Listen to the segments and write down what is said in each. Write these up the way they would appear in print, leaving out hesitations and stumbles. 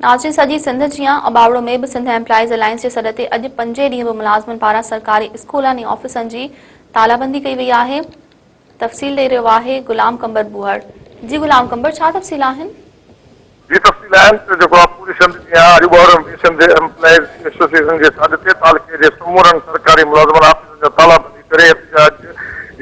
ناظرين سڄي سنڌ جيان اٻاوڙو ۾ به سنڌ ايمپلائيز الائنس جي سڏ تي اڄ پنجين ڏينهن به ملازمن پاران سرڪاري اسڪولن ۽ آفيسن جي تالابندي ڪئي وئي آهي تفصيل ڏئي رهيو آهي غلام قمبر ٻوهڙ جي غلام قمبر ڇا تفصيل آهن؟ جي تفصيل آهن ته جيڪو آهي پوري سنڌ جيان اڄ اٻاوڙو ۾ به سنڌ ايمپلائيز ايسوسيئيشن جي سڏ تي تعلقي جي سمورن سرڪاري ملازمن آفيسن جا تالابندي ڪري احتجاج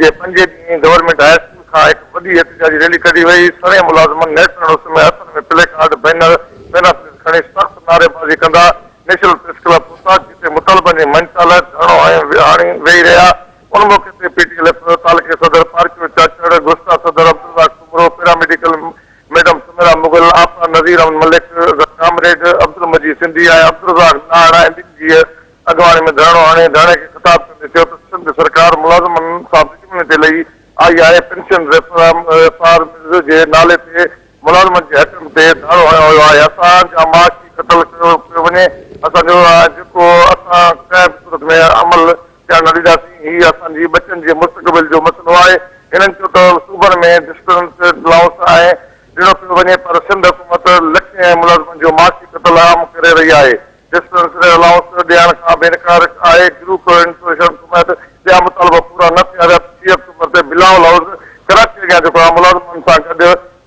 جي پنجين ڏينهن گورنمينٽ هاء اسڪول کان هڪ وڏي احتجاجي ريلي ڪڍي وئي، سوين ملازمن نيشنل اس ۾ هٿن ۾ پلي ڪارڊ، بينر، پينافليٽ کڻي سخت نعريبازي ڪندا نيشنل پريس ڪلب پهتا، جتي مطالبن جي مڃتا لاء ڌرڻو هڻي ويهي رهيا. ان موقعي تي پي ٽي ايل ايف تعلقي صدر پارڪيو چاچڙ، گسٽا صدر عبدالرزاق سومرو، پيراميڊيڪل ميڊم سميرا مغل، آپا نذير احمد ملڪ، ڪامريڊ عبدالمجيد سنڌي ۽ عبدالرزاق ناهڙ ۽ ٻين جي اڳواڻي ۾ ڌرڻو هڻي ڌرڻي کي خطاب ڪندي چيو ته سنڌ سرڪار ملازمن سان دشمني تي لهي آئي آهي، پينشن ريفارمز جي نالي تي ملازمن جي حقن تي ڌاڙو هنيو ويو آهي، اسان جا معاشي قتل ڪيو پيو وڃي، اسان جو جيڪو اسان ڪنهن به صورت ۾ عمل ٿيڻ نه ڏينداسين، هي اسان جي ٻچن جي مستقبل جو مسئلو آهي، هنن چيو ته صوبن ۾ ڊسٽنس الائونس ۽ ڏنو پيو وڃي پر سنڌ حڪومت لکين ملازمن جو معاشي قتل عام ڪري رهي آهي. ڊسپينسري الائونس ڏيڻ کان به انڪار آهي، گروپ انسوليشن سميت ٻيا مطالبا پورا نه ٿيا ويا ته 6 آڪٽوبر تي بلاول هائوس ڪراچي اڳيان جيڪو آهي ملازمن سان گڏ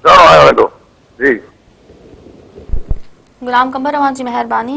ڌرڻو هنيو ويندو. جي. غلام قمبر اوهان جي مهرباني.